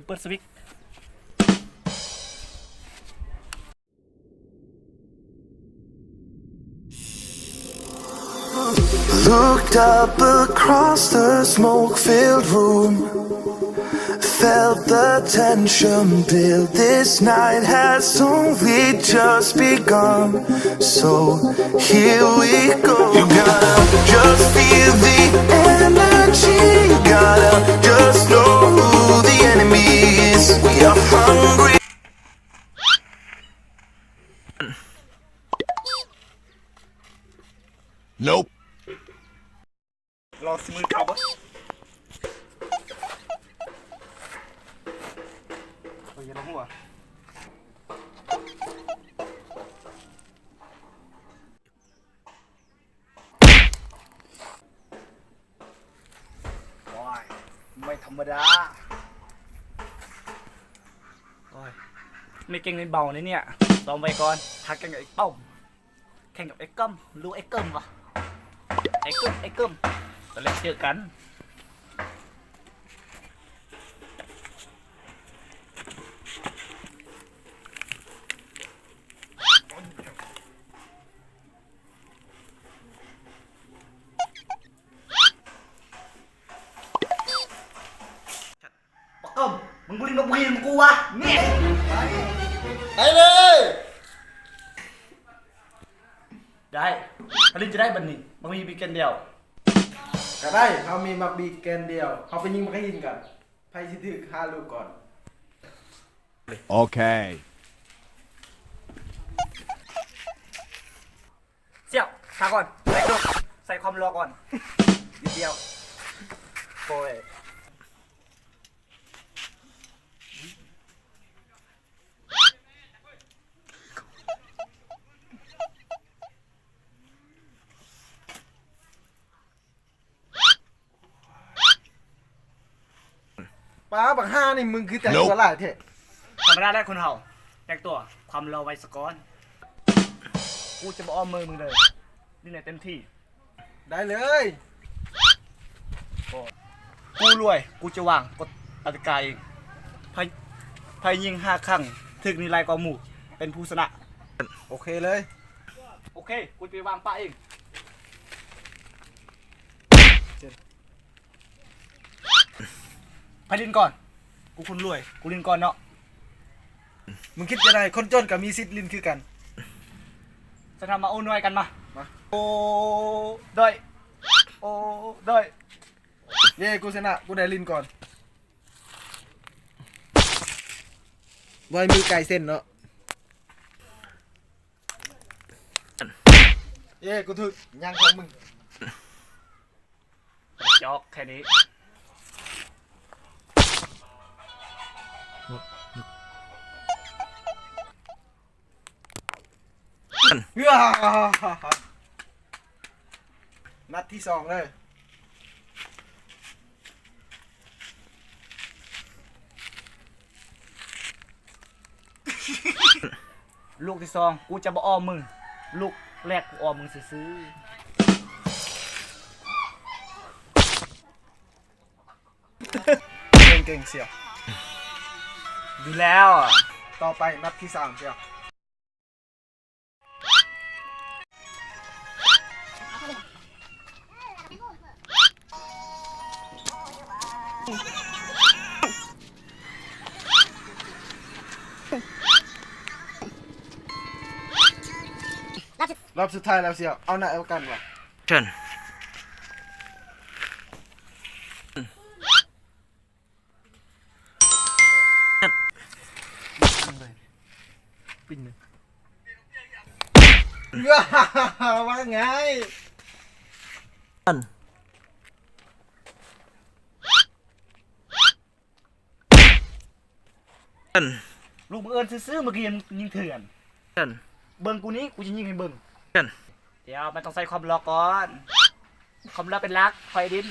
ເປີດສະວິດ. Looked up across the smoke-filled room, felt the tension build. This night has only just begun, so here we go. You gotta just feel the energy, gotta just know who the enemy is. We are hungry. Nope. ລອງຊິມືເຂົ້າເບິ່ງ. ໂອ້ຍ ຢ່າລອງຫົວ. ໂອ້ຍ ໄມ່ທຳມະດາ. ໂອ້ຍ ໄມ່ເກັ່ງໄມ່ເບົາເນຍ ຊ້ອມໄວ້ກ່ອນ ຖ້າເກັ່ງກໍໄອ້ປ້ອມ ແຂ່ງກັບໄອ້ກ້ຳ ຫຼືໄອ້ເກິ່ມວະ ໄອ້ເກິ່ມ ໄອ້ເກິ່ມ ຕອນແລກເຈີກັນ. ບັກເກິ່ມ ມຶງບໍ່ຫຼິ້ນບັກບີນຳກູວະ ແມ່. ໄປເລີຍ. ໄດ້ ຖ້າຫຼິ້ນຈະໄດ້ບັດນີ້ ບັກບີນມີແກ່ນດຽວ. ກໍໄດ້ ເຮົາມີບັກບີນແກ່ນດຽວ ເຮົາໄປຍິງບັກຫີນກັນ ໃຜຊິຖືກຫ້າລູກກ່ອນ. ໂອເຄ. ສ່ຽວ ຖ້າກ່ອນ ໃສ່ໂດດ ໃສ່ຄວາມຫຼໍ່ກ່ອນ ນິດດຽວ ໂອ້ຍ. ປ້າ ບັກຫ່ານີ້ ມຶງຄືແຕ່ງຕົວຫຼາຍແທ້. ທຳມະດາແຫຼະຄົນເຮົາ ແຕ່ງຕົວ ຄວາມຫຼໍ່ໄວ້ສາກ່ອນ. ກູຈະບໍ່ອ້ອມມືມຶງເລີຍ ຫຼິ້ນໃຫ້ເຕັມທີ່. ໄດ້ເລີຍ. ກູລວຍ ກູຈະວາງກົດກະຕິກາເອງ ໃຜ ໃຜຍິງຫ້າຄັ້ງ ຖືກນິລາຍກວ່າໝູ່ ເປັນຜູ້ຊະນະ. ໂອເຄເລີຍ. ໂອເຄ ກູຈະໄປວາງປະເອງ. ໃຜຫຼິ້ນກ່ອນ? ກູຄົນລວຍ ກູຫຼິ້ນກ່ອນເນາະ. ມຶງຄິດຈັ່ງໃດ? ຄົນຈົນກໍມີສິດຫຼິ້ນຄືກັນ. ສະນັ້ນມາໂອ້ນວຍກັນມາ. ມາ. ໂອ້ ໄດ້ ໂອ້ ໄດ້. ເຢ້ ກູຊະນະ ກູໄດ້ຫຼິ້ນກ່ອນ. ໄວມືໄກເສັ້ນເນາະ. ເຢ້ ກູຖືກ ຍັງຂອງມຶງ. ຈອກແຄ່ນີ້. ນັດທີສອງເລີຍ. ລູກທີສອງ ກູຈະບໍ່ອ້ອມມຶງ. ລູກແລກ ກູອ້ອມມຶງຊື່ໆ. ເກັ່ງໆ ສ່ຽວ. ດີແລ້ວ. ຕໍ່ໄປ ນັດທີສາມ ສ່ຽວ. ລອບສຸດທ້າຍແລ້ວສ່ຽວ ເອົາໜ້າເອົາກັນວ່າ. ເຊີນ. ວ່າງ່າຍ. ລູກບັງເອີນຊື່ໆ ເມື່ອກີ້ຍັງຍິງເຖື່ອນ. ເບິ່ງກູນີ້ ກູຈະຍິງໃຫ້ເບິ່ງ. ດຽວມັນຕ້ອງໃຊ້ຄວາມຫຼໍ່ກ່ອນ ຄວາມຫຼໍ່ເປັນຫຼັກ ຄ່ອຍດີ້ນ.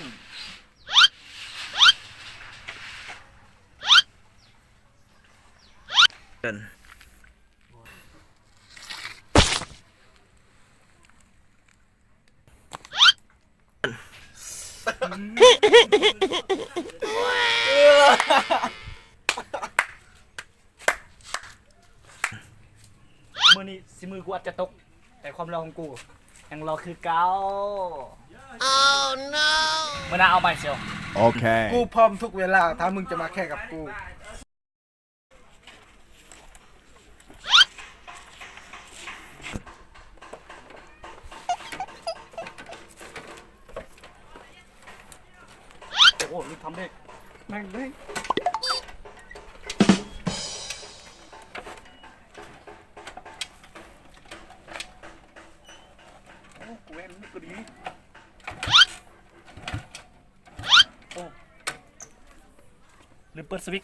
ເ ກູອາດຈະຕົກ, ແຕ່ຄວາມຫຼໍ່ຂອງກູຍັງຫຼໍ່ຄືເກົ່າ. ມື້ໜ້າເອົາໃໝ່ຊຽວ. ໂອເຄ. ກູພ້ອມທຸກເວລາ ຖ້າມຶງຈະມາແຂ່ງກັບກູ. ໂອ້ໂຫ ນີ້ທຳເດ້ ແມ່ງເດ້. ໂອ້ ກູແວ່ນນີ້ກໍດີ. ໂອ້ ລືມເປີດສະວິດ.